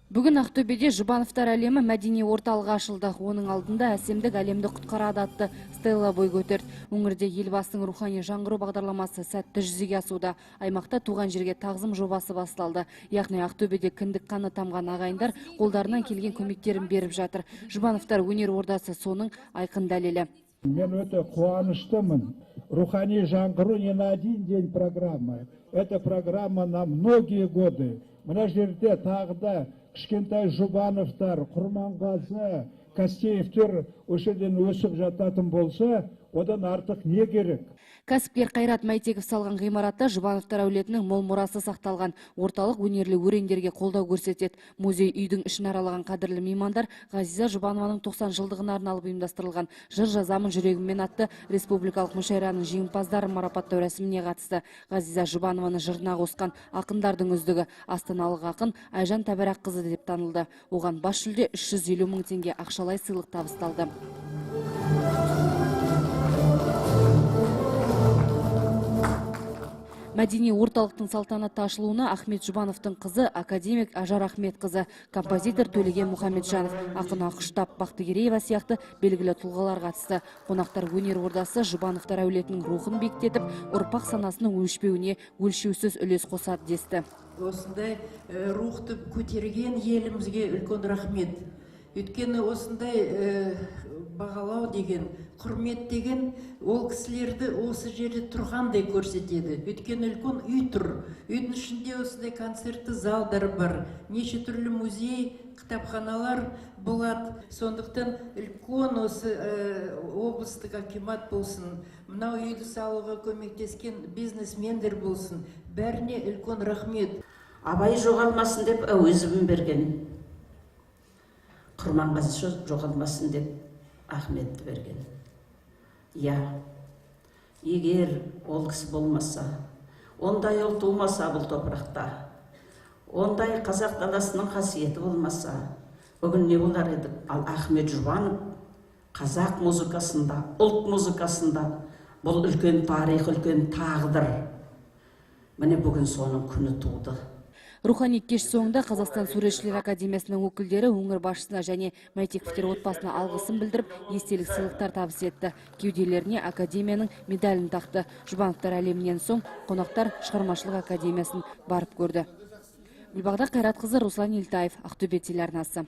Бүгін Ақтөбеде Жұбановтар әлемі мәдени орталығы ашылды. Оның алдында «Әсемдік әлемді құтқарады» атты стелла бой көтерді. Өңірде Елбасының «Рухани жаңғыру» бағдарламасы сәтті жүзеге асуда. Аймақта «Туған жерге тағзым» жобасы басталды. Яғни Ақтөбеде кіндік қаны тамған ағайындар қолдарынан келген көмектерін беріп жатыр. Жұбановтар өнер ордасы соның айқын дәлелі. Мен өте қуаныштымын. «Рухани жаңғыру» не на один день программа. Это программа на многие годы. Мына жерде тағы да кішкентай Жұбановтар, Құрманғазы, Кастеевтер осы жерден өсіп жататын болса, одан артық не керек? Кәсіпкер Қайрат Мәйтеков салған ғимаратта Жұбановтар әулетінің мол мұрасы сақталған. Орталық өнерлі өрендерге қолдау көрсетеді. Музей үйдің ішін аралаған қадірлі меймандар Ғазиза Жұбанованың 90 жылдығына арналып ұйымдастырылған «Жыр жазамын жүрегіммен» атты республикалық мүшәйраның жеңімпаздарын марапаттау рәсіміне қатысты. Ғазиза Жұбанованы жырына қосқан ақындардың үздігі астаналық ақын Айжан Тәбәрәкқызы деп танылды. Оған бас жүлде, 350 мың теңге ақшалай сыйлық табысталды. Мәдени орталықтың салтанатты ашылуына Ахмет Жұбановтың қызы, академик Ажар Ахметқызы, композитор Төлеген Мұхамеджанов, ақын Ақұштап Бақтыгереева сияқты белгілі тұлғалар қатысты. Қонақтар өнер ордасы Жұбановтар әулетінің рухын биіктетіп, ұрпақ санасының өшпеуіне өлшеусіз үлес қосады десті. Осындай рухты көтерген елімізге үлкен рахмет. Өйткені осындай бағалау деген, құрмет деген ол кісілерді осы жерде тұрғандай көрсетеді. Өйткені үлкен үй тұр. Үйдің ішінде осындай концертті залдар бар, неше түрлі музей, кітапханалар болады. Сондықтан үлкен осы облыстық акимат болсын, мынау үйді салуға көмектескен бизнесмендер болсын, бәріне үлкен рахмет. Абай жоғалмасын деп Әуезовін берген. Құрманғазы жоғалмасын деп Ахметті берген. Иә, егер ол кісі болмаса, ондай ұл тумаса бұл топырақта, ондай қазақ даласының қасиеті болмаса, бүгін не болар едік? Ал Ахмет Жұбанов қазақ музыкасында, ұлт музыкасында бұл үлкен тарих, үлкен тағдыр. Міне, бүгін соның күні туды. Рухани кеш соңында Қазақстан суретшілер академиясының өкілдері өңір басшысына және Мәйтековтер отбасына алғысын білдіріп, естелік сыйлықтар табыс етті. Кеуделеріне академияның медалін тақты. Жұбановтар әлемінен соң қонақтар шығармашылық академиясын барып көрді. Гүлбағда Қайратқызы, Руслан Елтаев, Ақтөбе телеарнасы.